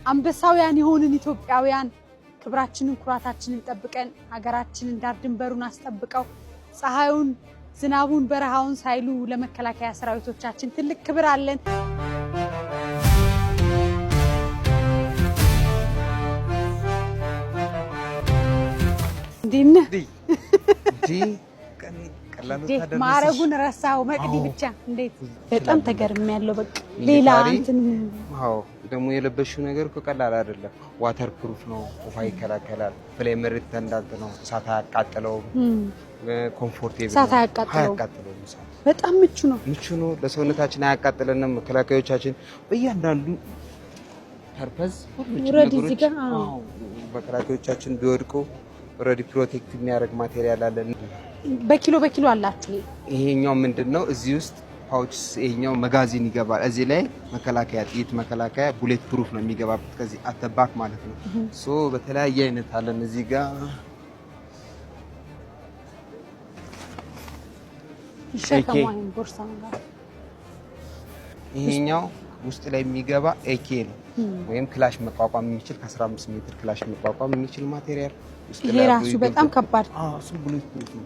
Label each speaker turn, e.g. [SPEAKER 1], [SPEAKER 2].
[SPEAKER 1] አንበሳውያን የሆንን ኢትዮጵያውያን ክብራችንን ኩራታችንን ጠብቀን ሀገራችንን ዳር ድንበሩን አስጠብቀው ፀሐዩን፣ ዝናቡን፣ በረሃውን ሳይሉ ለመከላከያ ሰራዊቶቻችን ትልቅ ክብር አለን። እንዴት ነህ? ማዕረጉን ረሳው። መቅዲ ብቻ እንዴት በጣም ተገርሜያለሁ። በቃ ሌላ እንትን
[SPEAKER 2] አዎ፣ ደግሞ የለበሽው ነገር እኮ ቀላል አይደለም። Waterproof ነው፣ ውሃ ይከላከላል። Flame retardant ነው፣ እሳት አያቃጥለውም። Comfortable
[SPEAKER 1] እሳት አያቃጥለውም።
[SPEAKER 2] እሳት
[SPEAKER 1] በጣም ምቹ ነው።
[SPEAKER 2] ምቹ ነው፣ ለሰውነታችን አያቃጥለንም። መከላከያዎቻችን በእያንዳንዱ purpose ሁሉ ነገሮች መከላከያዎቻችን ቢወድቁ already protect የሚያደርግ material አለን።
[SPEAKER 1] በኪሎ በኪሎ አላችሁ?
[SPEAKER 2] ይሄኛው ምንድን ነው? እዚህ ውስጥ pouch፣ ይሄኛው magazine ይገባል። እዚህ ላይ መከላከያ ጥይት መከላከያ bullet proof ነው የሚገባበት ከዚህ at the back ማለት ነው። So በተለያየ አይነት አለን እዚህ ጋር።
[SPEAKER 1] ይሸከሙ ቦርሳ።
[SPEAKER 2] ይሄኛው ውስጥ ላይ የሚገባ AK ነው ወይም ክላሽ መቋቋም የሚችል፣ ከ15 ሜትር ክላሽ መቋቋም የሚችል material።
[SPEAKER 1] ይሄ ራሱ በጣም ከባድ።
[SPEAKER 2] አዎ፣ እሱ bullet proof ነው።